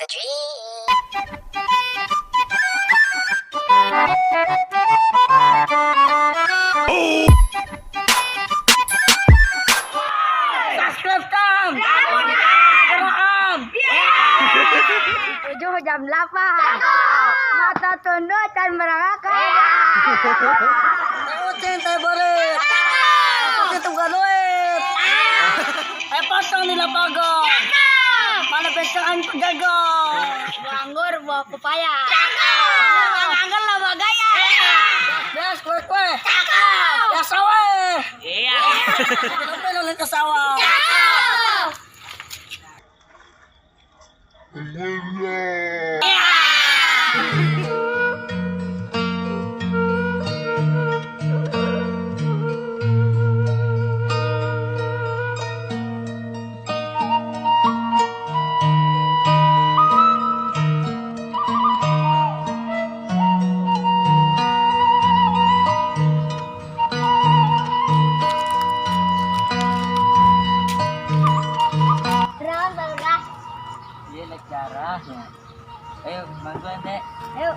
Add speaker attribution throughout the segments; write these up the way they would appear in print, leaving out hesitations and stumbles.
Speaker 1: the dream.
Speaker 2: Subscribe kam. Keraam.
Speaker 3: 7 jam 8. Mata tunduk dan merangkak.
Speaker 2: Tautin tayo barit. Tautin itong galuit. Ay pasang nila bago. Malapit sa ang paggago.
Speaker 3: Buah anggur, buah pepaya. Cakep. Anggur lah buah gaya.
Speaker 2: Yes, kue kue. Cakep. Ya sawe. Iya. Sampai nulis ke sawah.
Speaker 3: Terang bangga.
Speaker 4: Iya, lek caranya. Ayo, bantuan teh.
Speaker 3: Ayo.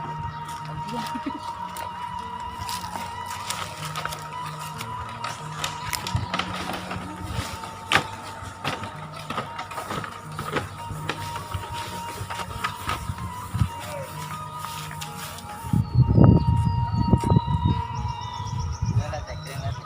Speaker 4: Iya lah teh, keren lah teh.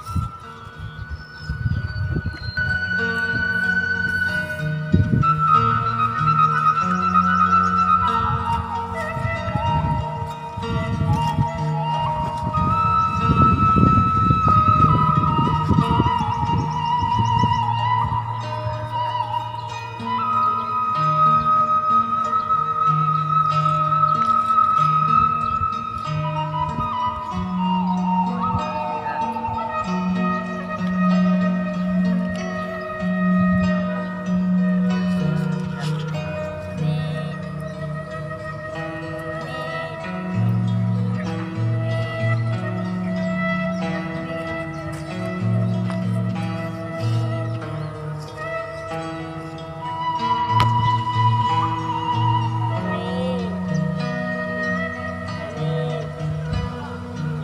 Speaker 3: Amin.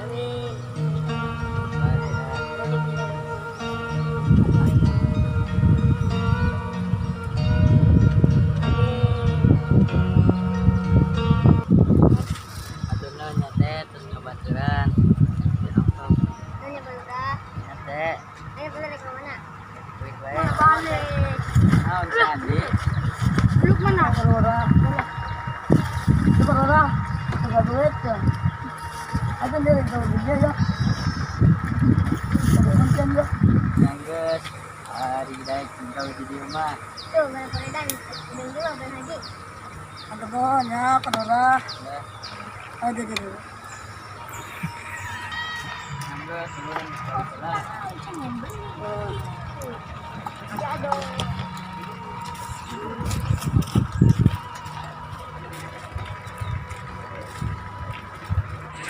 Speaker 3: Amin.
Speaker 4: Atur nya teh, terus ngabaturan. Ya apa?
Speaker 3: Nanya bangga.
Speaker 4: Nya teh,
Speaker 3: Ayo balik ke mana?
Speaker 4: kue kue.
Speaker 3: Balik.
Speaker 4: Naon sandi?
Speaker 3: Belum mana?
Speaker 2: Karora. Itu karora. Tiga duit ya. Ada dia yang tahu dia ya. Ada konten ya.
Speaker 4: Nyanggeus. Hari daek tinggal di dieu mah.
Speaker 3: Tuh, mana peredan? Udah dulu, Ben Haji.
Speaker 2: Ada pohon ya, karora.
Speaker 4: Ya,
Speaker 2: Ada dia.
Speaker 4: nyanggeus turun lah.
Speaker 3: Ya dong.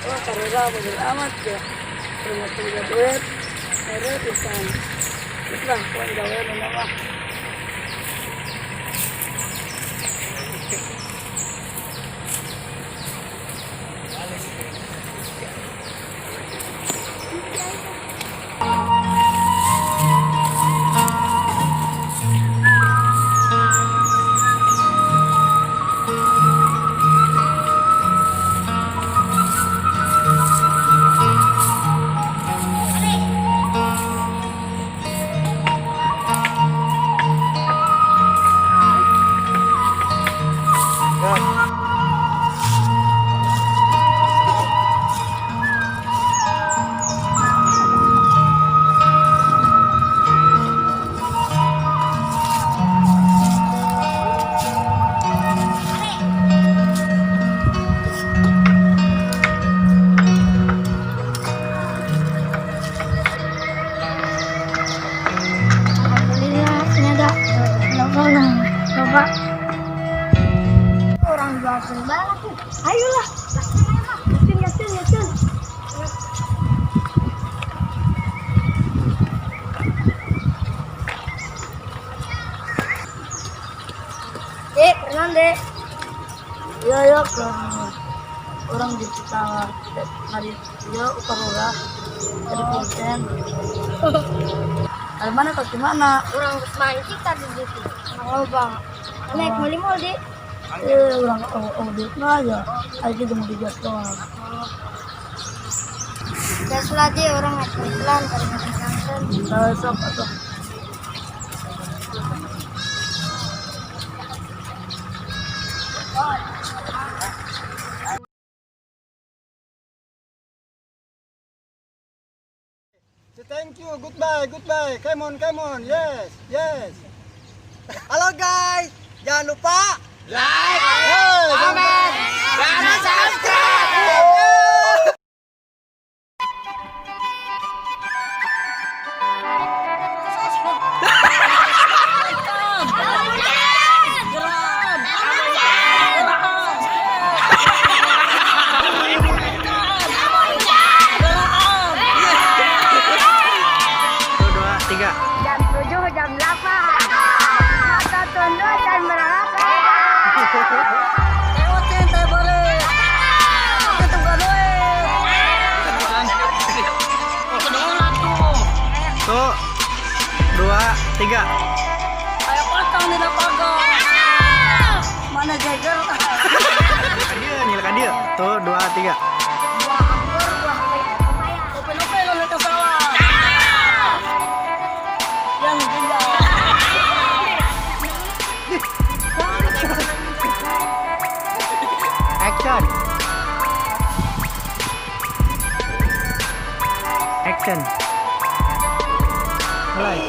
Speaker 2: Oh, karora bodoh amat ya. Terima tiga duit. Ada pisan. Itulah kawan gawe nama.
Speaker 3: deh.
Speaker 2: Iya ya ke orang di kita mari ya uparura jadi konten. Dari mana kau gimana?
Speaker 3: Orang mancing tadi gitu. Nang lobang. Naik muli mul di.
Speaker 2: Eh orang oh oh duitna ya. Ayo kita mau digas doang.
Speaker 3: Gas lagi orang naik pelan dari makan.
Speaker 2: Sok sok.
Speaker 5: Thank you, goodbye, goodbye. Come on, come on. Yes, yes.
Speaker 4: Halo guys, jangan lupa
Speaker 5: Like, comment,
Speaker 4: dan subscribe. Dua, tiga.
Speaker 3: Jam 7, jam 8. Mata tunduk dan merangkak.
Speaker 4: Satu, dua, tiga.
Speaker 2: Ayo potong di lapangan. Mana Jagger?
Speaker 4: Dia, nyilakan dia. Tuh, dua, tiga.
Speaker 3: Buah anggur, buah pepaya.
Speaker 2: Upin-upin lalu ke sawah. Yang tinggal.
Speaker 4: Action. Action. Mulai.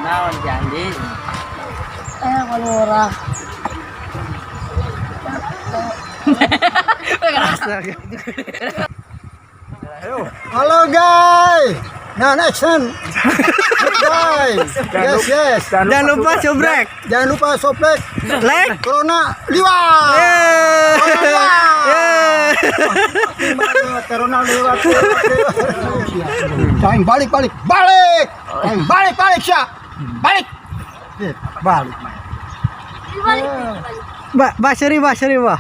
Speaker 4: Naon si Andi?
Speaker 2: Eh kalau orang.
Speaker 4: Astaga.
Speaker 5: Halo guys. Nah, action. Goodbye. Yes, yes.
Speaker 4: Jangan lupa subrek.
Speaker 5: Jangan lupa soplek.
Speaker 4: Like.
Speaker 5: Corona liwat.
Speaker 4: Yeay.
Speaker 5: Yeay.
Speaker 4: Yeay.
Speaker 5: Corona lewat. Lewat, lewat. Jangan balik, balik, balik. Jangan balik, balik, Sya. Balik. Eh, balik.
Speaker 4: Ba, ba, seri, ba, seri, ba.